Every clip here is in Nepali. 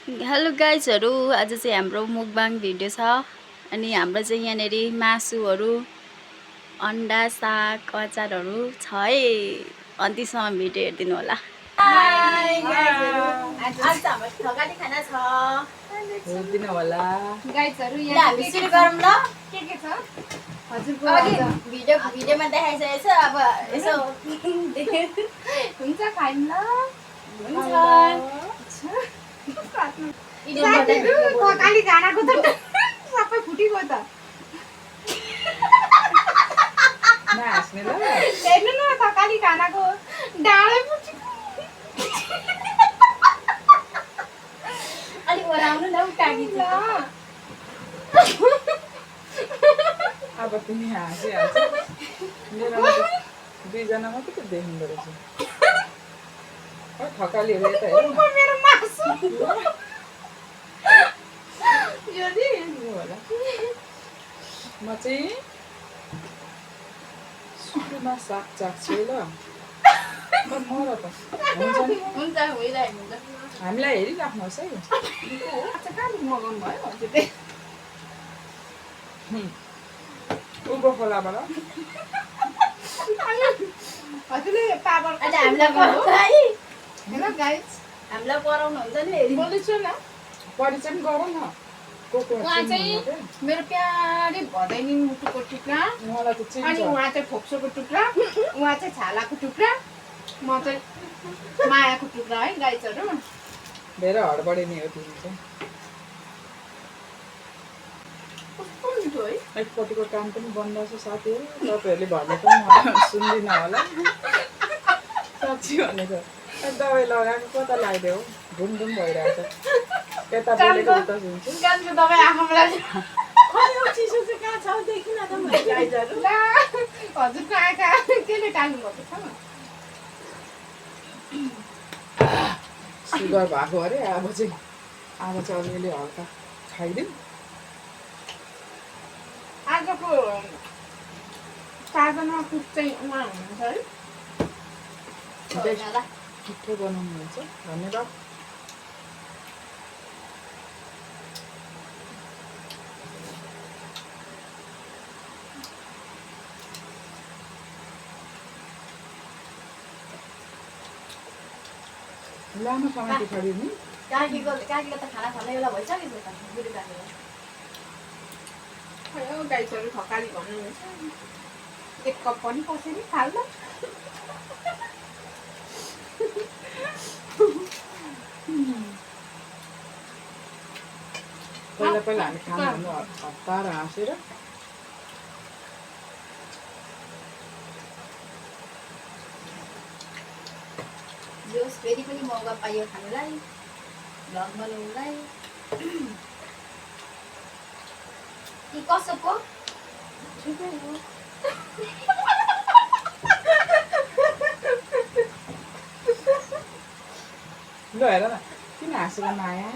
हेलो गाइजहरू, आज चाहिँ हाम्रो मुकबाङ भिडियो छ। अनि हाम्रो चाहिँ यहाँनेरि मासुहरू, अन्डा, साग, अचारहरू छ है। अन्तिसम्म भिडियो हेरिदिनु होला। हाई गाइजहरू, आज हाम्रो थकाली खाना छ। हेरिदिनु होला गाइजहरू, यहाँ हामी सुरु गरौँ ल। के छ हजुरको भिडियोमा देखाइसकेको छ। अब यसो हुन्छ खाइम ल। हुन्छ थकाली खानाको त सबै फुटिगयो त। नहाँस्ने ल हेर्नु न थकाली खानाको डाँडै फुटिगयो। अलि ओराउनु न उकाकी ल। अब तिमी हाँसिहाल्छ। मेरोमा त दुईजना मात्रै त देखिँदो रहेछ। थकालीहरू यता हेर न। मेरो मासु यो नि होला म चाहिँ सुकुमा साग चाख्छु ल। मर त हुन्छ नि, हुन्छ भइरहेको हुन्छ। हामीलाई हेरिराख्नुहोस् है। कहाँ मगाउनु भयो हजुरले? उँभो खोलाबाट हजुरले पावर अहिले हामीलाई पढाउनु है। हेलो गाइस, हामीलाई पढाउनु हुन्छ नि हेरि। बोल्दैछु न। परिचय पनि गरौँ न। को उहाँ चाहिँ मेरो प्यारे भदैनी मुटुको टुक्रा, मलाई त चिन्छ। अनि उहाँ चाहिँ फोक्सोको टुक्रा, उहाँ चाहिँ छालाको टुक्रा, म चाहिँ मायाको टुक्रा है गाइसहरू। धेरै हडबडी नि हो तिमी चाहिँ। कस्तो मिठो है। एकपट्टिको काम पनि बन्द छ साथीहरू। तपाईँहरूले भनेको म सुन्दिनँ होला। साँच्ची भनेको दबाई लगाएको कता लगाइदियो, घुमघुम भइरहेछ। यता बोलेको उता सुन्छु। कानको दबाई आँखामा लाग्यो। खै यो चिसो चाहिँ कहाँ छ देखिन त मैले गाइजहरू। ला, हजुरको आँखा केले टाल्नु भएको छ? सुगर भएको अरे। अब चाहिँ अलिअलि हल्का खाइदिउँ। आजको साधनमा कुक चाहिँ उहाँ हुनुहुन्छ है। मिठो बनाउनुहुन्छ, धन्यवाद। लामो समय पछाडि नि काकीको त खाना खाने बेला भइसकेको छ त बुढी काकीको। खै गाइसहरू थकाली भन्नुहुन्छ। एक कप पनि कसरी खाल्दा? पहिला हामी खानु हतार हाँसेर जोस् फेरि पनि मौका पाइयो खानुलाई, भ्लग बनाउनुलाई। कि कसोको ठिकै हो। ल हेर न, किन हाँसेर माया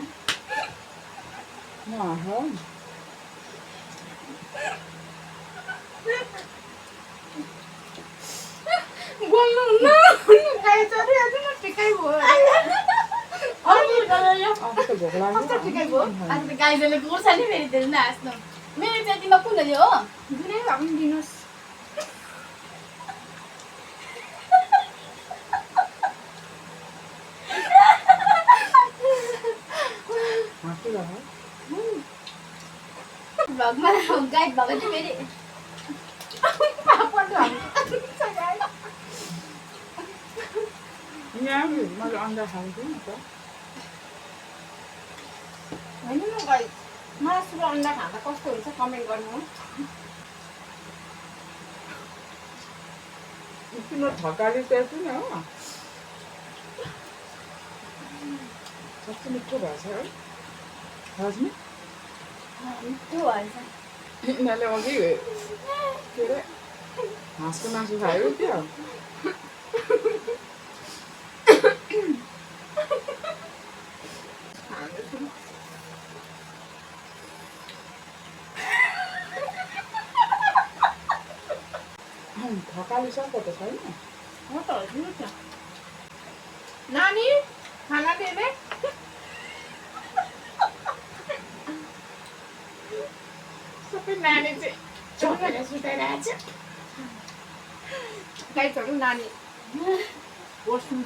नहँ। बोल्नुहुन्न गाइसहरू, हेर्नु न ठिकै भयो। अब त भोक लाग्यो। ठिकै भयो। आज त गाईले गुर्छ नि फेरि त्यसले नहाँस्नु। मेरो त्यतिमा कुन हो? जुनै भए पनि दिनुहोस्। हाँसिरह। भ्लगमा गाइड भएको थियो फेरि। यहाँ मैले अन्डा खान्छु नि त। होइन न गाइस, मासु र अन्डा खाँदा कस्तो हुन्छ कमेन्ट गर्नु। तिम्रो थकाली त्यति नै हो। कस्तो मिठो भएछ है हजुर। मिठो भएछ। यिनीहरूले अघि के अरे हाँसको मासु खायो क्या। थकाली सक्छ त छैन। हो त दिनुहोस् न। नानी खाना दे दे। नानी चाहिँ चोरेर सुताइरहेको छ गाइजहरू नानी बस्नु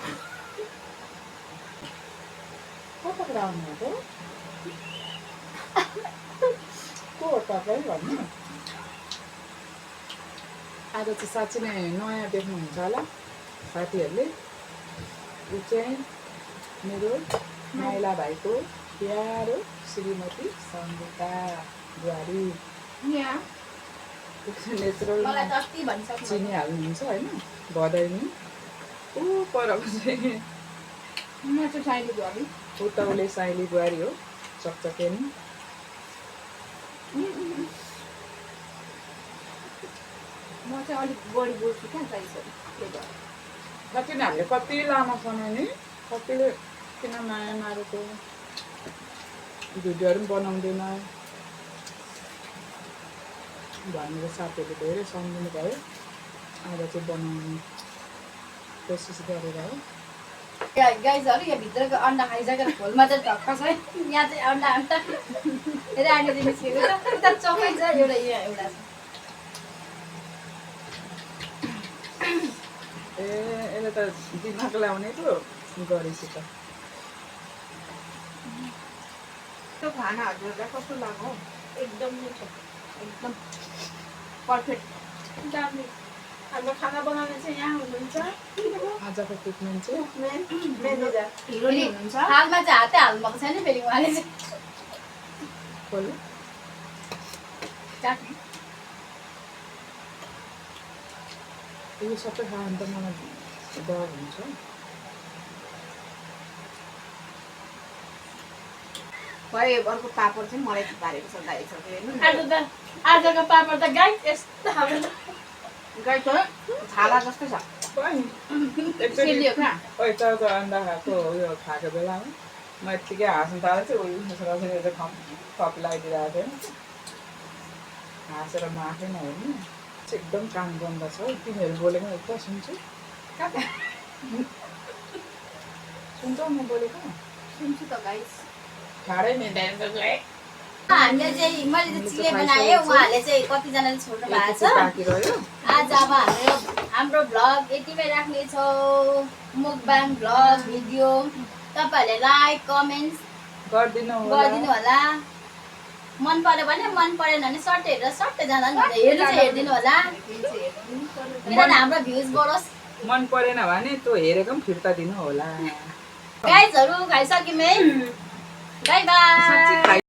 कताबाट आउनुभएको को हो तपाईँ भन्नु आज चाहिँ साँच्चै नै नयाँ देख्नुहुन्छ होला साथीहरूले ऊ चाहिँ मेरो माइला भाइको प्यारो श्रीमती सङ्गीता बुहारी यहाँ नेचुरल मलाई त अस्ति भनिसक्नु चिनिहाल्नुहुन्छ होइन भदैनी ऊ परको चाहिँ म चाहिँ साइली बुहारी उताउले साइली बुहारी हो चकचकेनी म चाहिँ अलिक बढी बोल्छु क्या गाइजहरू त्यही भएर तिनीहरूले कति लामो समय नि कतिले किन माया मारेको भिडियोहरू पनि बनाउँदैन भनेर साथीहरूले धेरै सम्झिनु भयो आज चाहिँ बनाउने कोसिस गरेर हो गाइजहरू यहाँ भित्रको अन्डा खाइसकेर खोलमा चाहिँ ढक्क छ है यहाँ चाहिँ अन्डा अन्डा रानी चाहिँ निस्केको छ उता चोकै छ एउटा यहाँ एउटा छ ए यसले त दिमाग लाउने पो गरेपछि त त्यो खाना हजुरलाई कस्तो लाग्यो एकदम मिठो एकदम पर्फेक्ट दामी हाम्रो खाना बनाउने चाहिँ यहाँ हुनुहुन्छ आजको ट्रिटमेन्ट चाहिँ म्यानेजर हिरोनी हुनुहुन्छ हालमा चाहिँ हातै हाल्नुभएको छैन फेरि उहाँले चाहिँ कसले चाट्ने यो सबै खायो भने त मलाई डर हुन्छ भयो अर्को पापड चाहिँ मलाई पारेको छ गाईसँग हेर्नु न आजको पापड त गाई यस्तो खानु गाईको छाला जस्तो छ एकचोटि सेलियो क्या चाउको अन्डा खाएको उयो खाएको बेलामा म यत्तिकै हाँस्नु थालेको चाहिँ उयो रसरी चाहिँ थप लगाइदिइरहेको थिएँ हाँसेर म आफै नहेर्नु एकदम कान बन्द छ तिमीहरू बोलेको एकदम सुन्छु सुन्छौ म बोलेको सुन्छु त गाइस ठाडै नि हामीले चाहिँ मैले चाहिँ चिले बनाएँ उहाँहरूले चाहिँ कतिजनाले छोड्नु भएको छ पाकिरह्यो आज अब हाम्रो भ्लग यतिमै राख्नेछौँ मुकबाङ भ्लग भिडियो तपाईँहरूले लाइक कमेन्ट्स गरिदिनु गरिदिनु होला मन पर्यो भने मन परेन भने सर्ट हेरेर सर्टै जाँदा नि हुन्छ हेर्नु चाहिँ हेरिदिनु होला किनभने हाम्रो भ्युज बढोस् मन परेन भने त्यो हेरेको पनि फिर्ता दिनु होला गाइजहरू खाइसक्यौँ है बाई बाई